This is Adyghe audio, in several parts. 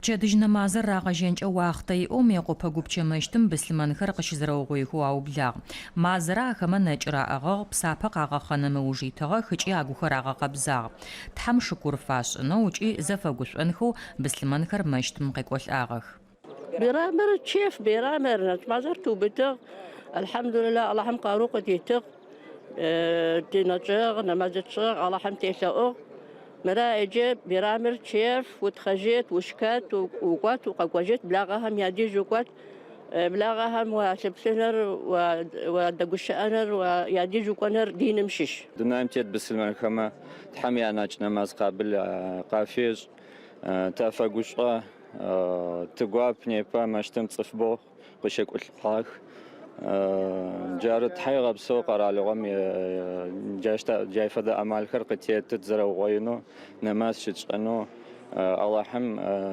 Пчэдыжь нэмазыр рагъэжьэнкӏэ уахътэ иӏэу Мыекъопэ гупчэ мэщытым быслъымэнхэр къыщызэрэугъоихэу аублагъ. Мазэрэ ахэмэ нэкӏыр аӏыгъыгъ, псапэ къагъэхъэным ыуж итыгъэх ыкӏи агухэр агъэкъэбзагъ. Тхьэм шыкур фашӏынэу ыкӏи зэфэгушӏонхэу быслъымэнхэр мэщытым къекӏолӏагъэх. Бирамыр чэф, бирамыр нэкӏмазэр тыубытыгъ. Алхьамдулилла, Алахьым къарыу къытитыгъ. Тынэкӏыгъ, нэмаз тшӏыгъ, Алахьым телъэӏугъ. Мыра иджы бирамыр чэф, утхъэжьыт, ушхэт, укӏуэт, укъэкӏуэжьыт, благъэхэм я деж укӏуэт, благъэхэм уалъыплъыныр, уадэгущыӏэныр, я деж укӏуэныр диным щыщ. Дунаим тет быслъымэнхэмэ Тхьэм янэкӏ нэмаз къабыл къафешӏ, тафэгушӏо, тыгуап непэ мэщытым цӏыфыбэу къыщекӏолӏагъэх. Джары тхьаегъэпсэу къэралыгъом джай фэдэ амалхэр къытеты тызэрэугъоинэу, нэмаз щытшӏэнэу, Алахьым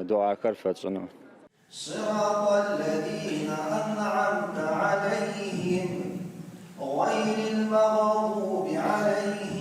дуахэр фэтшӏынэу. Сыратӏ аллэзина ан'амта алейхим, гъэйрил мэгъдуби алейхим.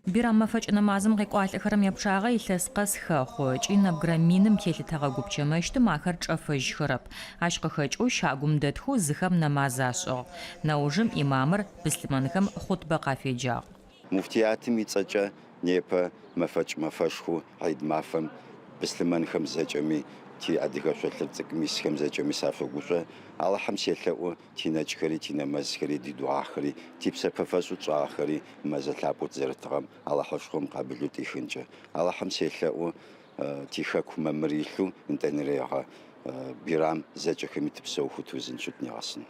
Бирам мэфэкӏ нэмазым къекӏуалӏэхэрэм япчъагъэ илъэс къэс хэхъо ыкӏи нэбгырэ миным телъытэгъэ гупчэ мэщытым ахэр чӏэфэжьхэрэп. Ащ къыхэкӏэу щагум дэтхэу зыхэм нэмаз ашӏыгъ. Нэужым ӏимамыр быслъымэнхэм хъутбэ къафеджагъ. Муфтиятым и цӏэкӏэ непэ мэфэкӏ мэфэшхоу Хьид мафэм быслъымэнхэм зэкӏэми, ти адыгэ шъолъыр цӏыкӏум исхэм зэкӏэми сафэгушӏо. Алахьым селъэӏу тинэкӏхэри, тинэмэзхэри, тидуахьхэри, типсэпэфэшӏэу тшӏагъэхэри мэзэ лъапӏэу тызэрытыгъэм Алахьышхом къабылэу тӏихынкӏэ. Алахьым селъэӏу тихэку мамыр илъэу нтӏэнэрегъэ Бирам зэкӏэхэми тыпсэухэу тыузынчъэу тынигъэсын.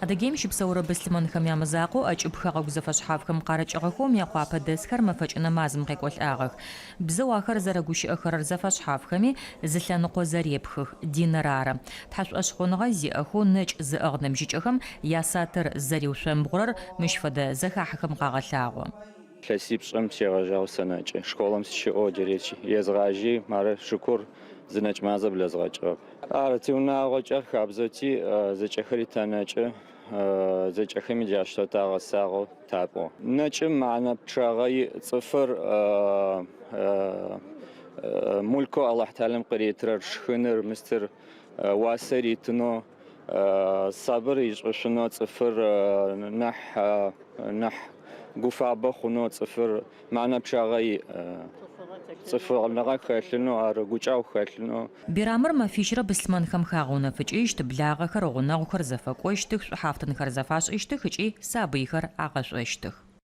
Адыгеим щыпсэурэ быслъымэнхэм ямызакъоу, ӏэкӏыб хэгъэгу зэфэшъхьафхэм къарыкӏыгъэхэу Мыекъуапэ дэсхэр мэфэкӏ нэмазым къекӏолӏагъэх. Бзэу ахэр зэрэгущыӏэхэрэр зэфэшъхьафхэми, зы лъэныкъо зэрепхых, диныр ары. Тхьэшӏошъхъуныгъэ зиӏэхэу нэкӏ зыӏыгъ ныбжьыкӏэхэм ясатыр зэриушъомбгъурэр мыщ фэдэ зэхахьэхэм къагъэлъагъо. Илъэсипшӏым щегъэжьагъэу сэнэкӏы. Школэм сыщыӏэу джыри езгъажьи, мары шыкур зы нэкӏ мазэ блэзгъэкӏыгъэп. Ары, тиунагъокӏэ хабзэу тиӏ, зэкӏэхэри тэнэкӏы, зэкӏэхэми джащтэу тагъэсагъэу тапӏу. Нэкӏым мэхьэнэ пчъагъэ иӏ, цӏыфыр мулкэу Алахьталэм къыритырэр, шхыныр, мыстыр уасэ ритынэу, сабыр ишӏышъунэу цӏыфыр нахь нахь гуфабэ хъунэу цӏыфыр мэхьэнэ пчъагъэ иӏ. Цӏыфыгъэныгъэ хэлъынэу, ары гукӏэгъу хэлъынэу. Бирамыр мэфищрэ быслъымэнхэм хагъэунэфыкӏыщт, благъэхэр, гъунэгъухэр зэфэкӏощтых, шӏухьафтынхэр зэфашӏыщтых ыкӏи сабыйхэр агъэшӏощтых.